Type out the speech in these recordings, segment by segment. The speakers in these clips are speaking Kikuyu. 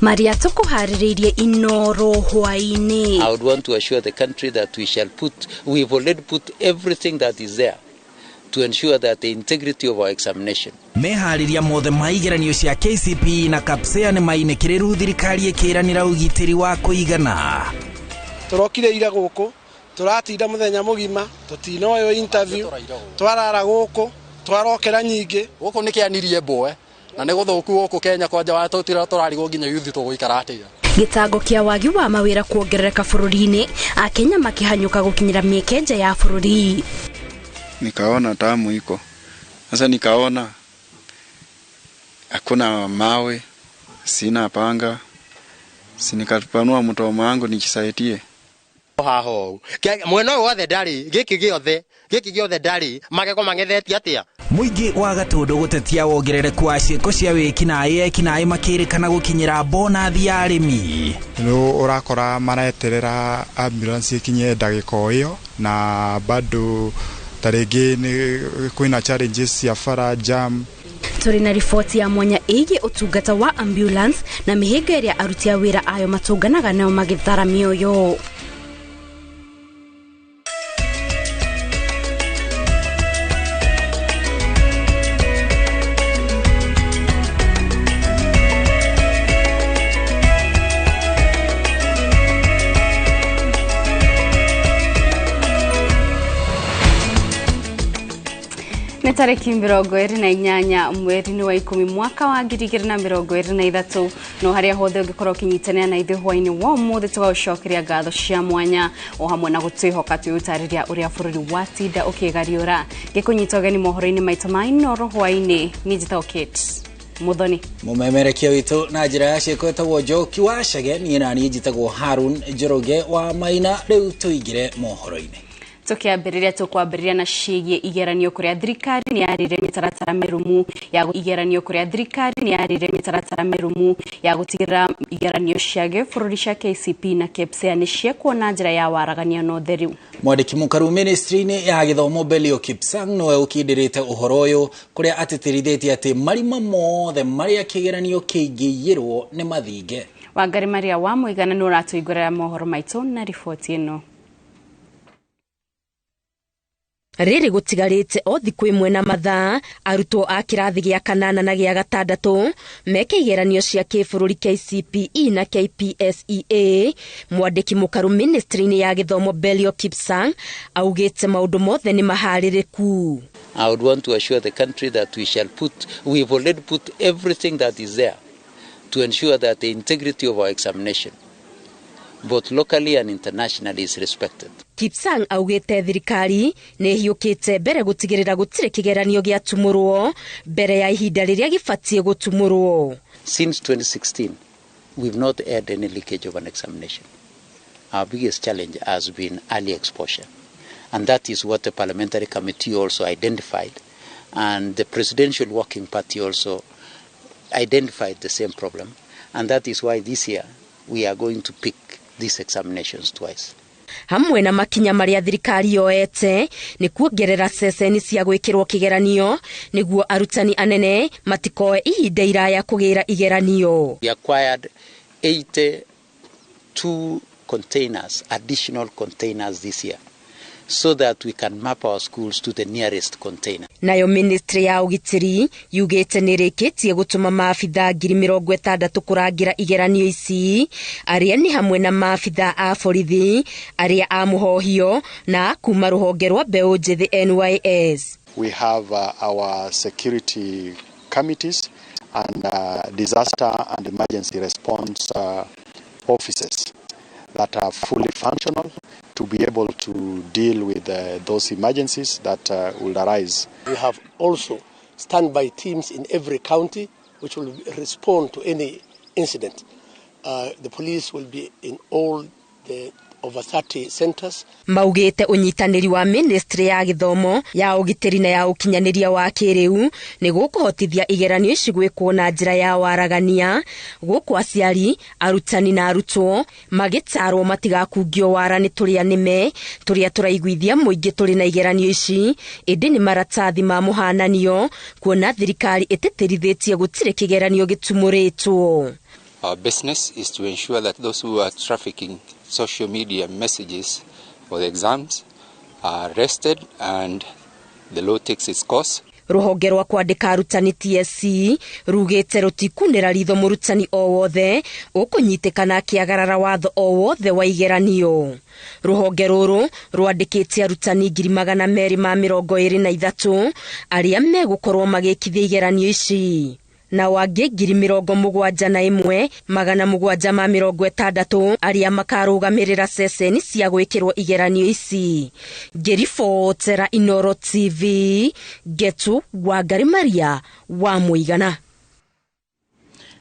Maria tũkũharĩrĩirie Inoro hwaĩ-inĩ. I would want to assure the country that we've already put everything that is there to ensure that the integrity of our examination. Meharĩria mothe ma igeranio cia KCPE na KPSEA nĩ mainĩkĩrĩru thirikari ĩkĩranĩra ũgitĩri wa kũigana. Tũrokire ira gũkũ, tũratinda mũthenya mũgima, tũtinoywo interview, twarara gũkũ, twarokera nyingĩ. Gũkũ nĩ kĩanirie mboe na nĩ gũthũku gũkũ Kenya kwanja wa tũtira tũrarigwo nginya youth tũgũikara atĩa. Gĩtango kĩa wagi wa mawĩra kuongerereka bũrũri-inĩ, Akenya makĩhanyũka gũkinyĩra mĩeke nja ya bũrũri. Nikaona tamu iko. Sasa nikaona hakuna mawe, sina panga, si nikapanua mdomo wangu nijisaidie. Haha ũũ mwena ũyũ wothe ndarĩ, gĩkĩ gĩothe, gĩkĩ gĩothe ndarĩ, magego mang'ethetie atĩa? Mũingĩ wa Gatũndũ gũtetia wongerereku wa ciĩko cia wĩkinaĩ, ekinaĩ makĩrĩkana gũkinyĩra bonathi ya arĩmi. Nĩ ũrakora mareterera ambulance ĩkinye ndagĩka o ĩyo, na bado ta rĩngĩ nĩ kwĩna challenges cia bara jam. Tũrĩ na riboti ya mwanya ĩgiĩ ũtungata wa ambulance na mĩhĩnga ĩrĩa aruti a wĩra ayo matũnganaga nayo magĩthara mĩoyo. Nĩ tarĩki 28 mweri-inĩ wa 10 mwaka wa 2023, no harĩa hothe ũngĩkorwo ũkĩnyitanĩra na ithuĩ hwaĩ-inĩ wa ũmũthĩ tũgagũcokeria ngatho cia mwanya o hamwe na gũtwĩhoka twĩũtarĩria ũrĩa bũrũri watinda ũkĩgariũra. Ngĩkũnyita ũgeni mohoro-inĩ maitũ ma Inoro hwaĩ-inĩ, niĩ njĩtagwo Kate Muthoni. Mũmemerekia witũ na njĩra ya ciĩko ĩtagwo Njoki wa Chege, niĩ na niĩ njĩtagwo Harun Njoroge wa Maina. Rĩu tũingĩre mohoro-inĩ. Tũkĩambĩrĩria tũkwambĩrĩria na ciĩgiĩ igeranio kũrĩa thirikari nĩ yarĩire mĩtaratara mĩrũmu ya igeranio kũrĩa thirikari nĩ yarĩire mĩtaratara mĩrũmu ya gũtigĩrĩra igeranio cia gĩbũrũri cia KCPE na KPSEA nĩ ciekwo na njĩra ya waragania na ũtheru. Mwandĩki mũkaru ministry-inĩ ya gĩthomo Belio Kipsang nĩwe ũkindĩrĩte ũhoro ũyũ kũrĩa atĩtĩrithĩtie atĩ marima mothe marĩa kĩgeranio kĩingĩiyĩrwo nĩ mathinge. Wangari Maria wa Mũigana nĩ ũratũigũrĩra mohoro maitũ na riboti ĩno. Rĩrĩ gũtigarĩte o thikũ ĩmwe na mathaa, arutwo a kĩrathi gĩa kanana na gĩa gatandatũ meke igeranio cia kĩbũrũri KCPE na KPSEA. Mwandĩki mũkaru ministry-inĩ ya gĩthomo Belio Kipsang augĩte maũndũ mothe nĩ maharĩrĩku. I would want to assure the country that we've already put everything that is there to ensure that the integrity of our examination, both locally and internationally, is respected. Kipsang augĩte thirikari nĩ ĩhiũkĩte mbere gũtigĩrĩra gũtirĩ kĩgeranio gĩatumũrwo mbere ya ihinda rĩrĩa gĩbatiĩ gũtumũrwo. Since 2016, we've not had any leakage of an examination. Our biggest challenge has been early exposure. And that is what the parliamentary committee also identified. And the presidential working party also identified the same problem. And that is why this year we are going to pick these examinations twice. Hamwe na makinya marĩa thirikari yoete nĩ kuongerera ceceni cia gwĩkĩrwo kĩgeranio nĩguo arutani anene matikoe ihinda iraya kũgĩra igeranio. We acquired 82 containers, additional containers this year, so that we can map our schools to the nearest container. Nayo ministry ya ũgitĩri yugĩte nĩ ĩrĩkĩtie gũtũma maabitha 60,000 kũrangĩra igeranio ici, arĩa nĩ hamwe na maabitha a borithi, arĩa a mũhohio na kuma rũhonge rwa mbeũ njĩthĩ NYS. We have our security committees and disaster and emergency response offices that are fully functional to be able to deal with those emergencies that will arise. We have also standby teams in every county which will respond to any incident. The police will be in all the over 30 centers. Maugĩte ũnyitanĩri wa ministry ya gĩthomo ya ũgitĩri na ya ũkinyanĩria wa kĩrĩu nĩ gũkũhotithia igeranio ici gwĩkwo na njĩra ya waragania, gũkũ aciari, arutani na arutwo magĩtarwo matigakungio wara nĩ tũrĩa nĩme tũrĩa tũraiguithia mũingĩ tũrĩ na igeranio ici, ĩndĩ nĩ maratathi ma mũhananio kuona thirikari ĩtĩtĩrithĩtie gũtirĩ kĩgeranio gĩtumũrĩtwo. Our business is to ensure that those who are trafficking social media messages for the exams are arrested and the law takes its course. Ruhonge rwa kwandĩka arutani TSC rugĩte rũtikunĩra ritho mũrutani o wothe ũkũnyitĩkana akĩagarara watho o wothe wa igeranio. Ruhonge rũrũ rwandĩkĩte arutani 223,000 arĩa megũkorwo magĩkithia igeranio ici, na wangĩ 71,760 arĩa makarũgamĩrĩra ceceni cia gwĩkĩrwo igeranio ici. Ngĩribotera Inoro TV, Ngetu Wangari Maria wa Mũigana.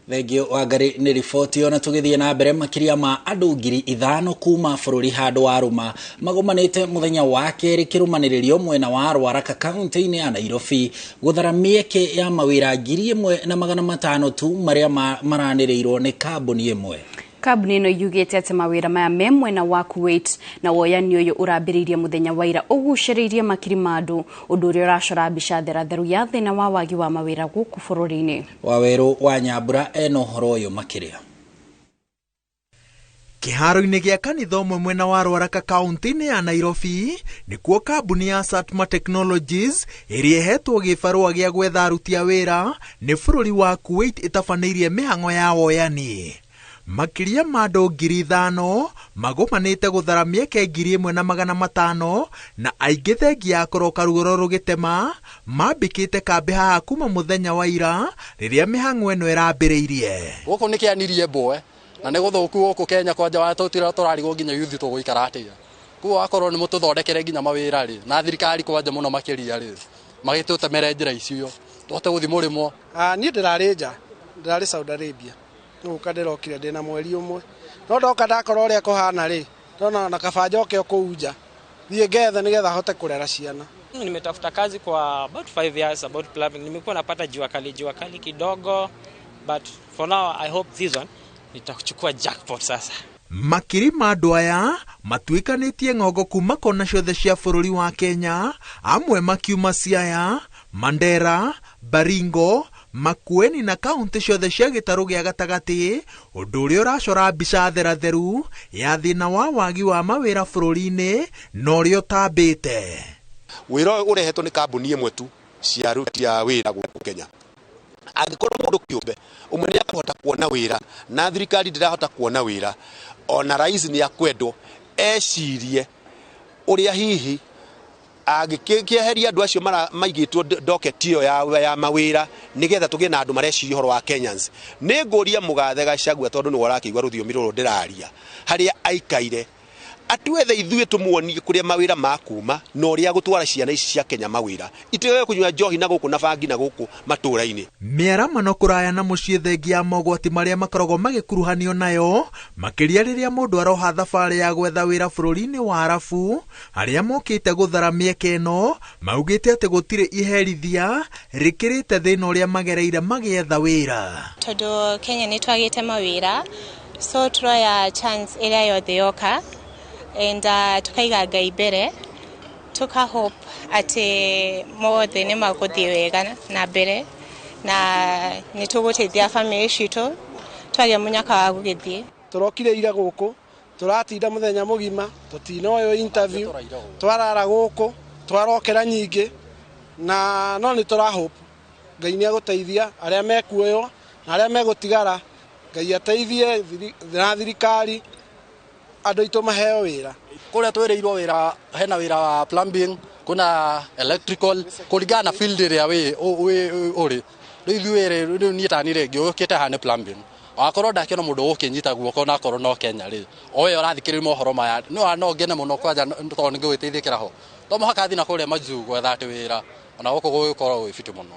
Thengio Wangari nĩ riboti. Ona tũgĩthiĩ na mbere, makĩria ma andũ 5,000 kuma bũrũri handũ wa rũma magomanĩte mũthenya wa kerĩ kĩrũmanĩrĩrio mwena wa Rwaraka kaunti-inĩ ya Nairobi gũthara mĩeke ya mawĩra 1,500 tu marĩa maranĩrĩirwo nĩ kambuni ĩmwe. Kambuni ĩno yugĩte atĩ mawĩra maya me mwena wa Kuwait, na woyani ũyũ ũrambĩrĩirie mũthenya wa ira ũgucĩrĩirie makiri ma andũ, ũndũ ũrĩa ũracora mbica theratheru ya thĩna wa wagi wa mawĩra gũkũ bũrũri-inĩ. Wawerũ wa Nyambura ena ũhoro ũyũ makĩria. Kĩharo-inĩ gĩa kanitha ũmwe mwena wa Rwaraka kaunti-inĩ ya Nairobi nĩkuo kambuni ya Satma Technologies ĩrĩa ĩhetwo gĩbarũa gĩa gwetha aruti a wĩra nĩ bũrũri wa Kuwait ĩtabanĩirie mĩhang'o ya woyani. Makĩria ma andũ 5,000 magomanĩte gũthara mĩeke 1,500 na aingĩ thengia ya kũroka ruoro rũgĩtema mambĩkĩte kambĩ haha kuma mũthenya wa ira rĩrĩa mĩhang'o ĩno ĩrambĩrĩirie. Gũkũ nĩ kĩanirie mboe na nĩ gũthũku gũkũ Kenya kwanja wa tũtira tũrarigwo nginya yuthi tũgũikara atĩa. Koguo wakorwo nĩ mũtũthondekere nginya mawĩra rĩ na thirikari kwanja mũno makĩria rĩ magĩtũtemere njĩra icio tũhote gũthiĩ mũrĩmo. Niĩ ndĩrarĩ nja, ndĩrarĩ Saudi Arabia. Nĩgũka ndĩrokire ndĩna mweri ũmwe, no ndoka ndakora ũrĩa kũhana rĩ, ndona na kaba njoke o kũu nja thiĩ ngethe nĩgetha hote kũrera ciana. Nimetafuta kazi kwa about 5 years about plumbing. Nimekuwa napata jua kali kidogo, but for now I hope this one nitachukua jackpot sasa. Makiri ma andũ aya matuĩkanĩtie ng'ongo kuma kona ciothe cia bũrũri wa Kenya, amwe makiuma Siaya, Mandera, Baringo, Makueni na kaunti ciothe cia gĩtarũ gĩa gatagatĩ, ũndũ ũrĩa ũracora mbica theratheru ya thĩna wa wagi wa mawĩra bũrũri-inĩ na ũrĩa ũtambĩte. Wĩra ũyũ ũrehetwo nĩ kambuni ĩmwe tu cia aruti a wĩra gũkũ Kenya. Angĩkorwo mũndũ kĩũmbe ũmwe nĩ akũhota kuona wĩra na thirikari ndĩrahota kuona wĩra, ona rais nĩ akwendwo ecirie ũrĩa hihi angĩkĩeheria andũ acio maigĩtwo docket ĩyo ya mawĩra nĩgetha tũgĩe na andũ mareciria ũhoro wa Kenyans. Nĩ ngũria Mũgathe Gachagua tondũ nĩwe ũrakĩigua rũthiomi rũrũ ndĩraria harĩa aikaire, atwethe ithuĩ tũmuonie kũrĩa mawĩra makuma na ũrĩa gũtwara ciana ici cia Kenya mawĩra itigage kũnyua njohi na gũkũ na bangi na gũkũ matũũra-inĩ. Mĩaramano kũraya na mũciĩ thengia ya mogwati marĩa makoragwo magĩkuruhanio nayo, makĩria rĩrĩa mũndũ aroha thabarĩ ya gwetha wĩra bũrũri-inĩ wa Arabu. Arĩa mokĩte gũthara mĩeke ĩno maugĩte atĩ gũtirĩ iherithia rĩkĩrĩte thĩna ũrĩa magereire magĩetha wĩra. Tondũ Kenya nĩ twagĩte mawĩra, so turoya chance ĩrĩa yothe yoka and tukaiga Ngai mbere, tuka hope atĩ mothe nĩ magũthiĩ wega na mbere na nĩ tũgũteithia family citũ twagĩa mũnyaka wa gũgĩthiĩ. Tũrokire ira gũkũ, tũratinda mũthenya mũgima tũtinoywo interview, twarara gũkũ, twarokera nyingĩ, na no nĩ tũra hope Ngai nĩ agũteithia arĩa mekuoywo na arĩa megũtigara, Ngai ateithie na thirikari andũ aitũ maheo wĩra. Kũrĩa twĩrĩirwo wĩra, hena wĩra wa plumbing, kuna electrical, kũringana na field ĩrĩa wĩ ũrĩ. Rĩu ithuĩ rĩu niĩ ta niĩ rĩngĩ ũkĩte haha nĩ plumbing. Wakorwo ndakĩona mũndũ ũkĩnyita guoko na akorwo no Kenya rĩ, o we ũrathikĩrĩria mohoro maya, no ngene mũno kwanja tondũ nĩ ngũgĩteithĩkĩra ho. To mũhaka thiĩ na kũrĩa majuu gwetha atĩ wĩra, ona gũkũ gũgĩkorwo gwĩ fiti mũno.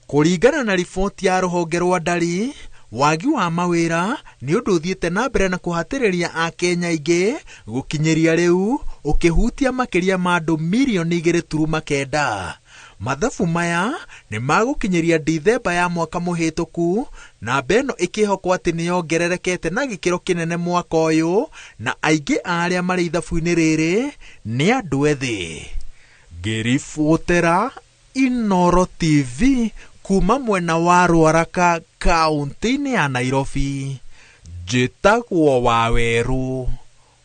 Kũringana na riboti ya rũhonge rwa ndari, wagi wa mawĩra nĩ ũndũ ũthiĩte na mbere na kũhatĩrĩria akenya aingĩ gũkinyĩria rĩu ũkĩhutia makĩria ma andũ 2.9 milioni. Mathabu maya nĩ magũkinyĩria Dithemba ya mwaka mũhĩtũku, namba ĩno ĩkĩhokwo atĩ nĩ yongererekete na gĩkĩro kĩnene mwaka ũyũ, na aingĩ a arĩa marĩ ithabu-inĩ rĩrĩ nĩ andũ ethĩ. Ngĩribotera Inoro TV kuma mwena wa Rwaraka kaunti-inĩ ya Nairobi, Njĩtagwo Waweru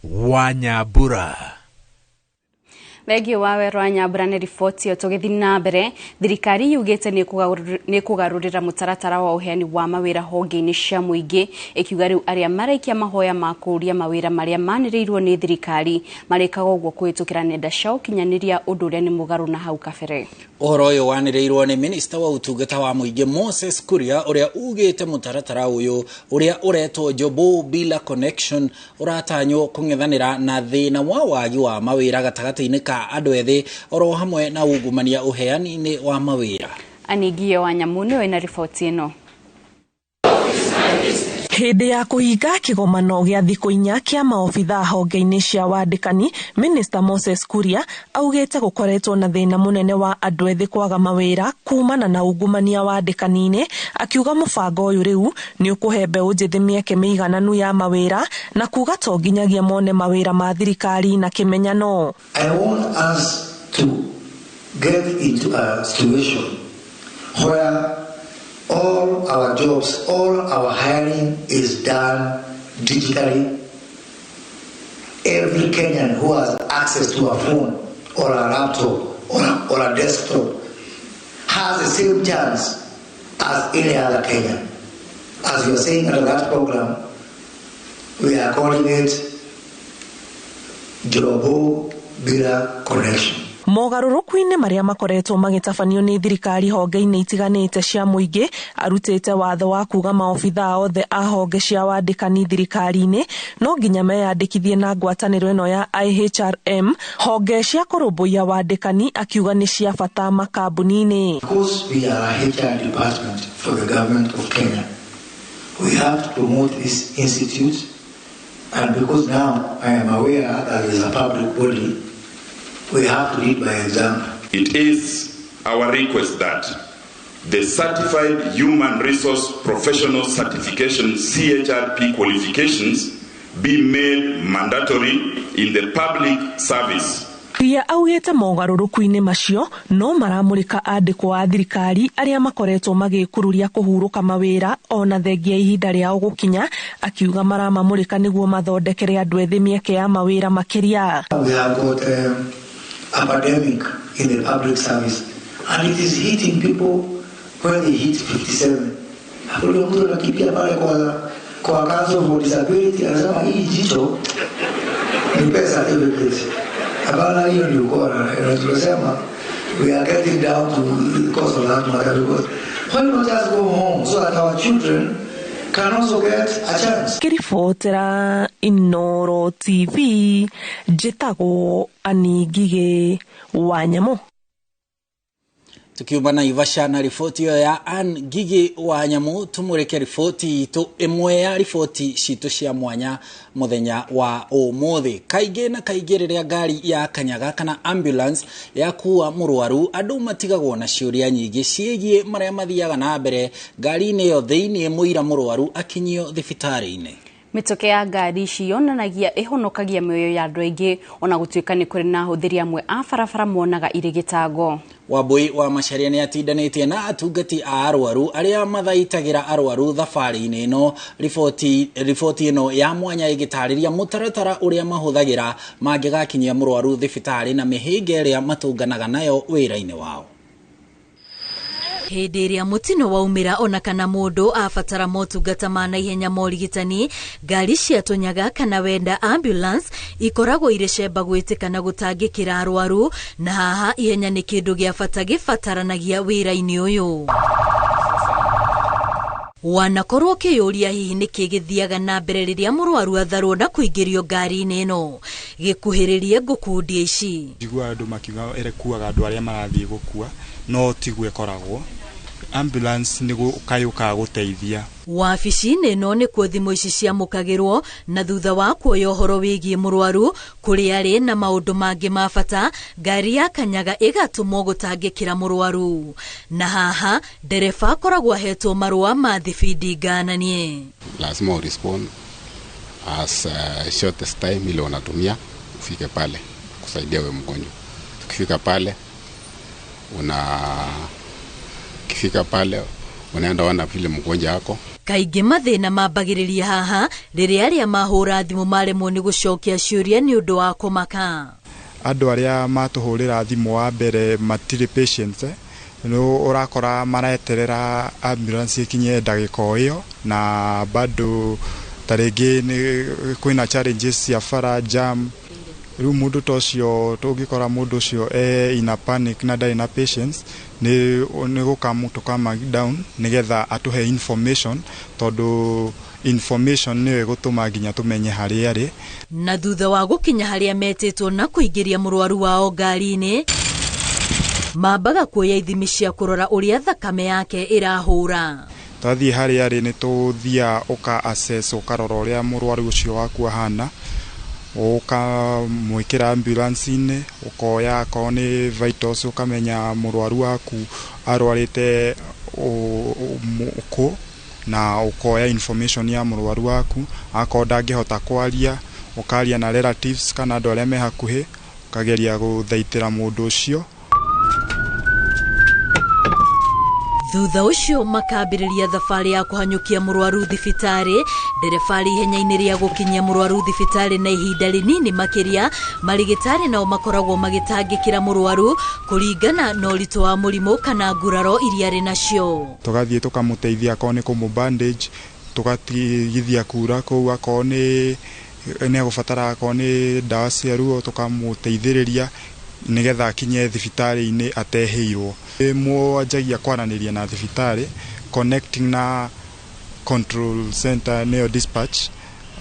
wa Nyambura. Thengio Waweru wa Nyambura nĩ riboti ĩyo. Tũgĩthiĩ na mbere, thirikari yugĩte nĩ kũgarũrĩra mũtaratara wa ũheani wa mawĩra honge-inĩ cia mũingĩ, ĩkiuga rĩu arĩa maraikia mahoya ma kũũria mawĩra marĩa manĩrĩirwo nĩ thirikari marĩkaga ũguo kũhĩtũkĩra nenda cia ũkinyanĩria, ũndũ ũrĩa nĩ mũgarũ na hau kabere. Ũhoro ũyũ wanĩrĩirwo nĩ minista wa ũtungata wa mũingĩ Moses Kuria, ũrĩa ugĩte mũtaratara ũyũ ũrĩa ũretwo Jobo Bila Connection ũratanywo kũng'ethanĩra na thĩna wa wagi wa mawĩra gatagatĩ-inĩ ka andũ ethĩ oro hamwe na ungumania ũheani-inĩ wa mawĩra. Anigio wa Nyamu nĩwe na riboti ĩno. Hĩndĩ ya kũhinga kĩgomano gĩa thikũ 4 kĩa maobithaa honge-inĩ cia wandĩkani, Minister Moses Kuria augĩte gũkoretwo na thĩna mũnene wa andũ ethĩ kwaga mawĩra kumana na ungumania wandĩkani-inĩ, akiuga mũbango ũyũ rĩu nĩ ũkũhe mbeũ njĩthĩ mĩeke mĩigananu ya mawĩra na kuga to nginyagia mone mawĩra ma thirikari na kĩmenyano. I want us to get into a situation where all our jobs, all our hiring is done digitally. Every Kenyan who has access to a phone or a laptop or a desktop has the same chance as any other Kenyan. As we are saying under that program, we are calling it Jobo Bila Connection. Mogarũrũku-inĩ marĩa makoretwo magĩtabanio nĩ thirikari honge-inĩ itiganĩte cia mũingĩ, arutĩte watho wa kuga maobithaa othe a honge cia wandĩkani thirikari-inĩ no nginya meyandĩkithie na ngwatanĩro ĩno ya IHRM. Honge cia kũrũmbũiya wandĩkani akiuga nĩ cia bata makambuni-inĩ. Because we are a HR department for the government of Kenya, we have to promote this institute, and because now I am aware that it is a public body, we have to lead by example. It is our request that the Certified Human Resource Professional Certification CHRP qualifications be made mandatory in the public service. Kuria augĩte mogarũrũku-inĩ macio no maramũrĩka andĩkwo a thirikari arĩa makoretwo magĩkururia kũhurũka mawĩra ona thengia ihinda rĩao gũkinya, akiuga maramamũrĩka nĩguo mathondekere andũ ethĩ mĩeke ya mawĩra makĩria. We have got epidemic in the public service, and it is hitting people when they hit 57. Hapo ndio mtu anakimbia pale kwa Council for Disability anasema hii jicho ni pesa every. Hapana, hiyo ni ukora. Tunasema we are getting down to the cost of that matter, because why not just go home so that our children can also get a chance. Kiribotera Inoro TV, njĩtagwo Aningige wa Nyamu. Tukiuma Naivasha na riboti ĩyo ya Ann Ngigi wa Nyamu, tumũrĩke riboti itũ ĩmwe ya riboti citũ cia mwanya mũthenya wa ũmũthĩ. Kaingĩ na kaingĩ rĩrĩa ngari ya kanyaga kana ambulance yakuua mũrwaru, andũ matigagwo na ciũria nyingĩ ciĩgiĩ marĩa mathiaga na mbere ngari-inĩ ĩyo thĩinĩ mũira mũrwaru akinyio thibitarĩ-inĩ. Mĩtũkĩ ya ngari ici yonanagia ĩhonokagia mĩoyo ya andũ aingĩ, ona gũtuĩka nĩ kũrĩ na ahũthĩri amwe a barabara monaga irĩ gĩtango. Wambui wa Macharia nĩ atindanĩtie na atungati a arwaru arĩa mathaitagĩra arwaru thabarĩ-inĩ ĩno. Riboti ĩno ya mwanya ĩgĩtarĩria mũtaratara ũrĩa mahũthagĩra mangĩgakinyia mũrwaru thibitarĩ na mĩhĩnga ĩrĩa matũnganaga nayo wĩra-inĩ wao. Hĩndĩ ĩrĩa mũtino waumĩra ona kana mũndũ abatara motungata ma naihenya ma ũrigitani, ngari cia tũnyaga kana wenda ambulance ikoragwo irĩ cemba gwĩtĩka na gũtangĩkĩra arwaru, na haha ihenya nĩ kĩndũ gĩa bata gĩbataranagia wĩra-inĩ ũyũ. Wanakorwo ũkĩyũria hihi nĩkĩ gĩthiaga na mbere rĩrĩa mũrwaru atharwo na kũingĩrio ngari-inĩ ĩno, gĩkuhĩrĩrie ngũkundia ici. Njiguaga andũ makiuga ĩrekuaga andũ arĩa marathiĩ gũkua, no tiguo ĩkoragwo. Ambulance nĩ gũka gũteithia. Wabici-inĩ ĩno nĩkuo thimũ ici ciamũkagĩrwo, na thutha wa kuoya ũhoro wĩgiĩ mũrwaru kũrĩa arĩ na maũndũ mangĩ ma bata, ngari ya kanyaga ĩgatũmwo gũtangĩkĩra mũrwaru. Na haha ndereba akoragwo ahetwo marũa ma thibindi ngananie. Lazima urespond as shortest time ile unatumia ufike pale kusaidia we mgonjwa. Ukifika pale unaenda ona vile mgonjwa yako. Kaingĩ mathĩna mambagĩrĩria haha rĩrĩa arĩa mahũra thimũ maremwo nĩ gũcokia ciũria nĩ ũndũ wa kũmaka. Andũ arĩa matũhũrĩra thimũ wa mbere matirĩ patience, nĩ ũrakora mareterera ambulance ĩkinye ndagĩka o ĩyo, na bado ta rĩngĩ kwĩna challenges cia bara jam. Rĩu mũndũ ta ũcio tũngĩkora mũndũ ũcio e in a panic na ndarĩ na patience, nĩ gũkamu tũkama down nĩgetha atũhe information, tondũ information nĩyo ĩgũtũma nginya tũmenye harĩa arĩ. Na thutha wa gũkinya harĩa metĩtwo na kũingĩria mũrwaru wao ngari-inĩ, mambaga kuoya ithimi cia kũrora ũrĩa thakame yake ĩrahũra. Twathiĩ harĩa arĩ nĩ tũthiaga ũka assess, ũkarora ũrĩa mũrwaru ũcio waku ahana, ũkamwĩkĩra ambulance-inĩ, ũkoya akorwo nĩ vitals, ũkamenya mũrwaru waku arwarĩte kũ, na ũkoya information ya mũrwaru waku. Akorwo ndangĩhota kwaria, ũkaria na relatives kana andũ arĩa me hakuhĩ, ũkageria gũthaitĩra mũndũ ũcio. Thutha ũcio makambĩrĩria thabarĩ ya kũhanyũkia mũrwaru thibitarĩ. Ndereba arĩ ihenya-inĩ rĩa gũkinyia mũrwaru thibitarĩ na ihinda rĩnini makĩria. Marigĩtarĩ nao makoragwo magĩtangĩkĩra mũrwaru kũringana na ũritũ wa mũrimũ kana nguraro iria arĩ nacio. Tũgathiĩ tũkamũteithia akorwo nĩ kũmũ bandage, tũgatigithia kura kũu, akorwo nĩ egũbatara akorwo nĩ ndawa cia ruo tũkamũteithĩrĩria nĩgetha akinye thibitarĩ-inĩ atehĩirwo. Mwanjagia kwaranĩria na thibitarĩ, connecting na control center nĩyo dispatch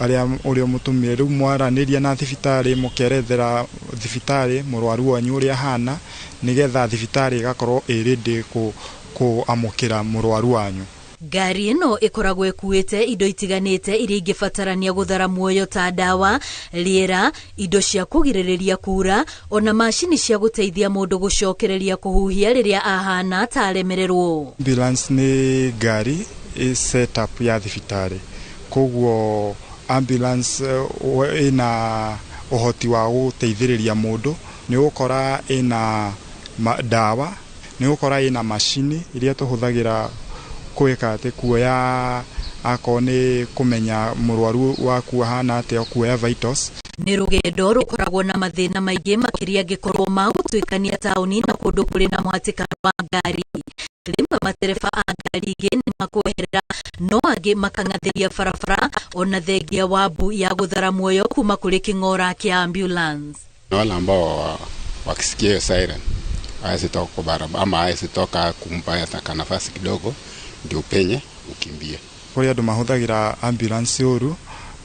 arĩa ũrĩa mũtũmire. Rĩu mwaranĩria na thibitarĩ mũkerethera thibitarĩ mũrwaru wanyu ũrĩa ahana, nĩgetha thibitarĩ ĩgakorwo ĩ ready kũamũkĩra mũrwaru wanyu. Ngari ĩno ĩkoragwo ĩkuĩte indo itiganĩte iria ingĩbatarania gũthara muoyo ta ndawa, rĩera, indo cia kũgirĩrĩria kura, ona macini cia gũteithia mũndũ gũcokereria kũhuhia rĩrĩa ahana ta aremererwo. Ambulance nĩ ngari ĩ set up ya thibitarĩ, koguo ambulance ĩna ũhoti wa gũteithĩrĩria mũndũ. Nĩ ũgũkora ĩna ndawa, nĩ ũgũkora ĩna macini iria tũhũthagĩra kwĩka atĩ kuoya akorwo nĩ kũmenya mũrwaru waku ahana atĩa, kuoya vitals. Nĩ rũgendo rũkoragwo na mathĩna maingĩ makĩria angĩkorwo magũtuĩkania taũni na kũndũ kũrĩ na mũhatĩkano wa ngari. Rĩmwe matereba a ngari ingĩ nĩ makweherera, no angĩ makang'athĩria barabara ona thengia wa mbu ya gũthara muoyo kuma kũrĩ kĩng'ora kĩa ambulance. Na wale ambao wakisikia hiyo siren hawezi toka kwa barabara ama hawezi toka, kumpa hata nafasi kidogo ndio upenye ukimbie. Kũrĩ andũ mahũthagĩra ambulance ũru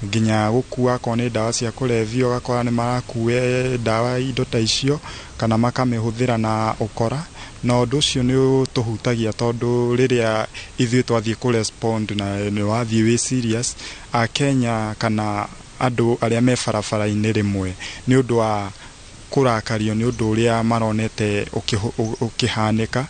nginya gũkua akorwo nĩ ndawa cia kũrebia, ũgakora nĩ marakua ndawa indo ta icio kana makamĩhũthĩra na ũkora, na ũndũ ũcio nĩ ũtũhutagia tondũ rĩrĩa ithuĩ twathiĩ kũ respond na nĩ wathiĩ wĩ serious, Akenya kana andũ arĩa me barabara-inĩ rĩmwe nĩ ũndũ wa kũrakario nĩ ũndũ ũrĩa maronete ũkĩhanĩka,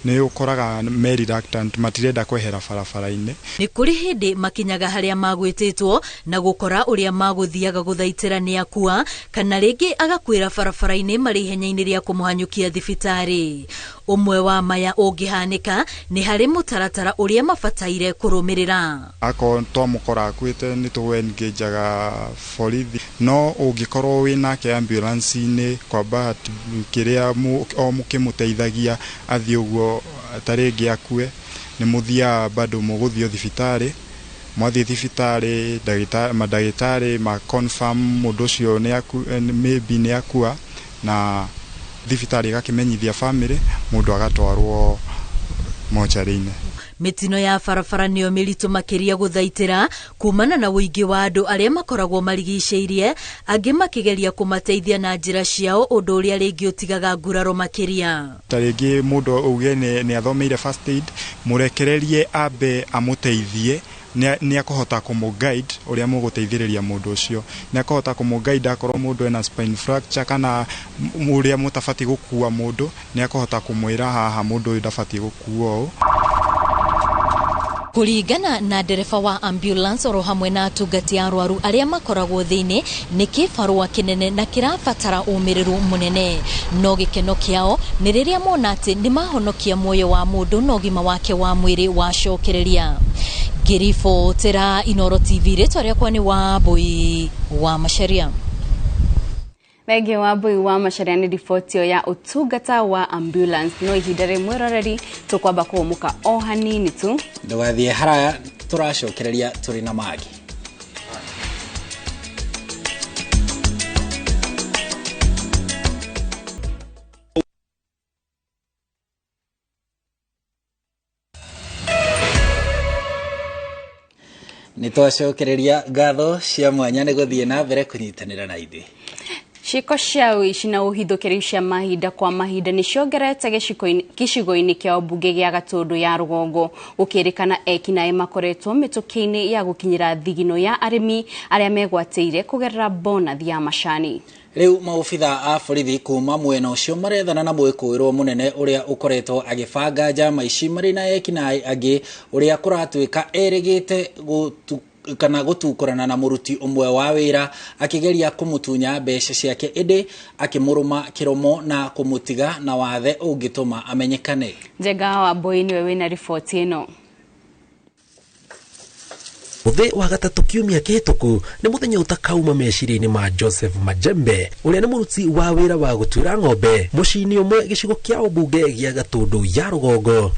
nĩ ũkoraga me reluctant, matirenda kwehera barabara-inĩ. Nĩ kũrĩ hĩndĩ makinyaga harĩa magwĩtĩtwo na gũkora ũrĩa magũthiaga gũthaitĩra nĩ akua, kana rĩngĩ agakuĩra barabara-inĩ marĩ ihenya-inĩ rĩa kũmũhanyũkia thibitarĩ. Ũmwe wa maya ũngĩhanĩka nĩ harĩ mũtaratara ũrĩa mabataire kũrũmĩrĩra. Akorwo twamũkora akuĩte nĩ tũ-engajaga borithi, no ũngĩkorwo wĩ nake ambulance-inĩ kwa bahati kĩrĩa o mũkĩmũteithagia athiĩ ũguo ta rĩngĩ akue, nĩ mũthiaga bado mũgũthiĩ thibitarĩ. Mwathiĩ thibitarĩ mandagĩtarĩ ma confirm mũndũ ũcio maybe nĩ akua, na thibitarĩ ĩgakĩmenyithia family, mũndũ agatwarwo mocarĩ-inĩ. Mĩtino ya barabara nĩyo mĩritũ makĩria gũthaitĩra kumana na ũingĩ wa andũ arĩa makoragwo marigicĩirie, angĩ makĩgeria kũmateithia na njĩra ciao, ũndũ ũrĩa rĩngĩ ũtigaga nguraro makĩria. Ta rĩngĩ mũndũ auge nĩ athomeire first aid, mũrekererie ambe amũteithie, nĩ akũhota kũmũ guide ũrĩa mũgũteithĩrĩria mũndũ ũcio, nĩ akũhota kũmũ guide akorwo mũndũ ena spine fracture kana ũrĩa mũtabatiĩ gũkua mũndũ, nĩ akũhota kũmwĩra haha mũndũ ũyũ ndabatiĩ gũkuo ũũ. Kũringana na ndereba wa ambulance oro hamwe na atungati a arwaru arĩa makoragwo thĩinĩ, nĩ kĩbarũa kĩnene na kĩrabatara ũmĩrĩru mũnene, no gĩkeno kĩao nĩ rĩrĩa mona atĩ nĩ mahonokia muoyo wa mũndũ na ũgima wake wa mwĩrĩ wacokereria. Ngĩribotera Inooro TV, rĩtwa rĩakwa nĩ Wambui wa Macharia. Thengiũ Wambui wa Macharia nĩ riboti ya ũtungata wa ambulance. No ihinda rĩmwe roreri tũkwamba kũhũmũka o hanini tu. Ndũgathiĩ haraya, tũracokereria tũrĩ na mangĩ. Nĩ twacokereria ngatho cia mwanya nĩ gũthiĩ na mbere kũnyitanĩra na ithuĩ. Ciĩko cia ũici na ũhithũkĩri cia mahinda kwa mahinda nĩ ciongerete gĩcigo-inĩ kĩa ũmbunge gĩa Gatũndũ ya rũgongo, gũkĩrĩkana ekinaĩ makoretwo mĩtũkĩ-inĩ ya gũkinyĩra thigino ya arĩmi arĩa megwatĩire kũgerera bonathi ya macani. Rĩu maobitha a borithi kuma mwena ũcio marethana na mwĩkũĩrwo mũnene ũrĩa ũkoretwo agĩbanga njama ici marĩ na ekinaĩ angĩ, ũrĩa kũratuĩka erĩgĩte kana gũtukũrana na mũruti ũmwe wa wĩra akĩgeria kũmũtunya mbeca ciake, ĩndĩ akĩmũrũma kĩromo na kũmũtiga na wathe ũngĩtũma amenyekane. Njenga Wambui nĩwe wĩna riboti ĩno. Mũthĩ wa gatatũ kiumia kĩhĩtũku nĩ mũthenya ũtakauma meciria-inĩ ma Joseph Majembe, ũrĩa nĩ mũruti wa wĩra wa gũtuĩra ng'ombe mũciĩ-inĩ ũmwe gĩcigo kĩa ũmbunge gĩa Gatũndũ ya rũgongo.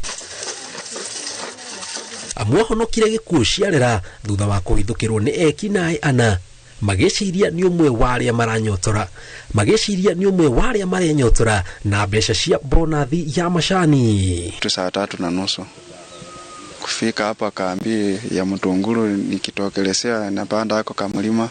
Amwe ahonokire gĩkuũ ciarera thutha wa kũhithũkĩrwo nĩ ekinaĩ ana, magĩciria nĩ ũmwe wa arĩa maranyotora, magĩciria nĩ ũmwe wa arĩa marenyotora na mbeca cia bonathi ya macani. Saa 3:30 kufika hapa kambi ya Mtunguru, nikitokelezea napanda hako kamlima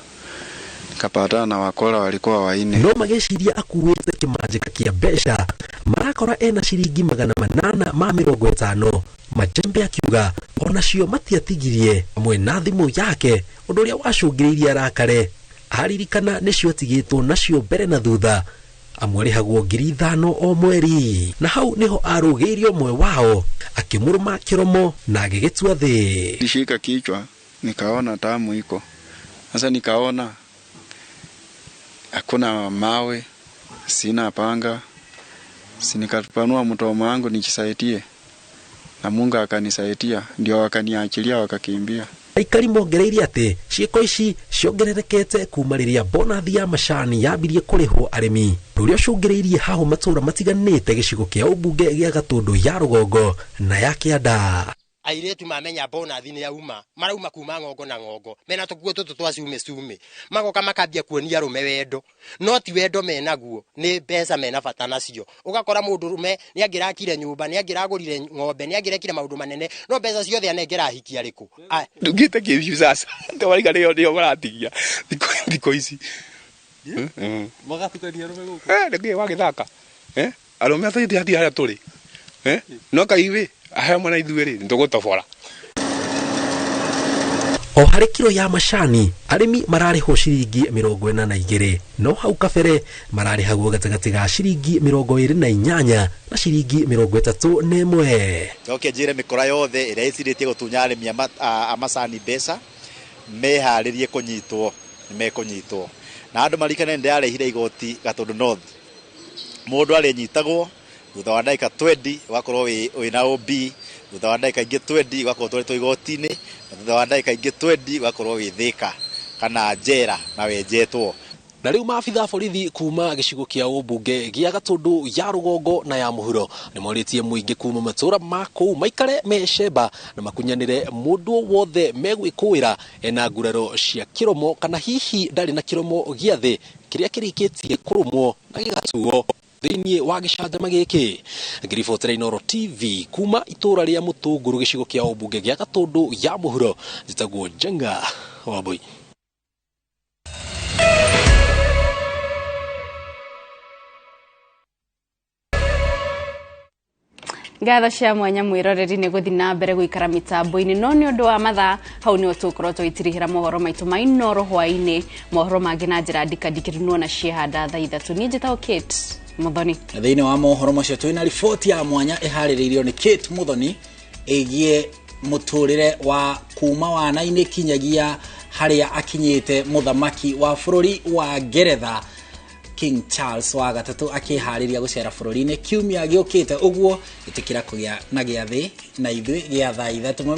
nikapatana na wakora walikuwa waine. No magĩciria akuĩte kĩmanjĩka kĩa mbeca, marakora ena ciringi 850. Majembe akiuga onacio matiatigirie hamwe na thimũ yake, ũndũ ũrĩa wacũngĩrĩirie arakare. Aririkana nĩcio atigĩtwo nacio mbere na thutha, amwe arĩhagwo 5,000 o mweri, na hau niho arũgĩirio ũmwe wao akĩmũrũma kĩromo na agĩgĩtua thĩ. Nilishika kichwa nikaona tamu iko sasa, nikaona hakuna mawe, sina panga, si nikapanua mtomo wangu nijisaidie, na Mungu akanisaidia, ndio wakaniachilia wakakimbia. Aikari mongereirie atĩ ciĩko ici ciongererekete kuma rĩrĩa bonathi ya macani yambirie kũrĩhwo arĩmi, ũndũ ũrĩa ũcũngĩrĩirie haho matũũra matiganĩte gĩcigo kĩa ũmbunge gĩa Gatũndũ ya rũgongo na ya kĩanda. Airĩtu mamenya bonathi nĩ yauma, marauma kuma ng'ongo na ng'ongo mena tũkuo tũtũ twa cume cume, magoka makambia kuonia arũme wendo, no ti wendo menaguo, nĩ mbeca mena bata nacio. Ũgakora mũndũ rũme nĩ angĩrakire nyũmba, nĩ angĩragũrire ng'ombe, nĩ angĩrekire maũndũ manene, no mbeca ciothe anengera ahiki arĩkũ. Ndungĩte kĩbiu sasa twaraiga nĩo nĩo maratigia thikũ ici magatukania arũme gũkũ nĩkĩ wagĩthaka arũme atĩ harĩa tũrĩ no kaiwĩ ahea mwana ithuĩ rĩ nĩtũgũtobora. O harĩ kiro ya macani arĩmi mararĩhwo ciringi 42, no hau kabere mararĩhagwo gatagatĩ ga ciringi 28 na ciringi 31. Njoke njĩre mĩkora yothe ĩrĩa ĩcirĩtie gũtunya arĩmi a macani mbeca meharĩrie kũnyitwo, nĩmekũnyitwo. Na andũ marikane nĩndĩrarehire igoti Gatũndũ North, mũndũ arĩnyitagwo thutha wa ndagĩka 20 ũgakorwo wĩna OB, thutha wa ndagĩka ingĩ 20 ũgakorwo ũtwarĩtwo igoti-inĩ, na thutha wa ndagĩka ingĩ 20 ũgakorwo wĩ Thĩka kana njera na wenjetwo. Na rĩu maabitha a borithi kuma gĩcigo kĩa ũmbunge gĩa Gatũndũ ya rũgongo na ya mũhuro nĩmorĩtie mũingĩ kuma matũũra ma kũu maikare mecemba na makunyanĩre mũndũ wothe megwĩkũĩra ena nguraro cia kĩromo kana hihi ndarĩ na kĩromo gĩa thĩ kĩrĩa kĩrĩkĩtie kũrũmwo na gĩgatuo thĩinĩ wa gĩcanjama gĩkĩ. Ngĩribotera Inooro TV kuma itũũra rĩa Mũtũngũrũ gĩcigo kĩa ũmbunge gĩa Gatũndũ ya mũhuro, njĩtagwo Njenga Wambui. Ngatho cia mwanya mwiroreri nĩ gũthiĩ na mbere gũikara mĩtambo-inĩ, no nĩ ũndũ wa mathaa hau nĩho tũgũkorwo tũgĩtirihĩra mohoro maitũ ma Inooro hwaĩ-inĩ, mohoro mangĩ na njĩra ndikandikĩru nĩwona ciehanda thaa 3. Niĩ njĩtagwo Kate Muthoni. Na thĩinĩ wa mohoro macio twĩna riboti ya mwanya ĩharĩrĩirio nĩ Kate Muthoni ĩgiĩ mũtũrĩre wa kuma wana-inĩ kinyagia harĩa akinyĩte mũthamaki wa bũrũri wa Ngeretha King Charles wa gatatũ akĩharĩria gũcera bũrũri-inĩ kiumia gĩũkĩte. Ũguo ĩtĩkĩra kũgĩa na gĩathĩ na ithuĩ gĩa thaa 3.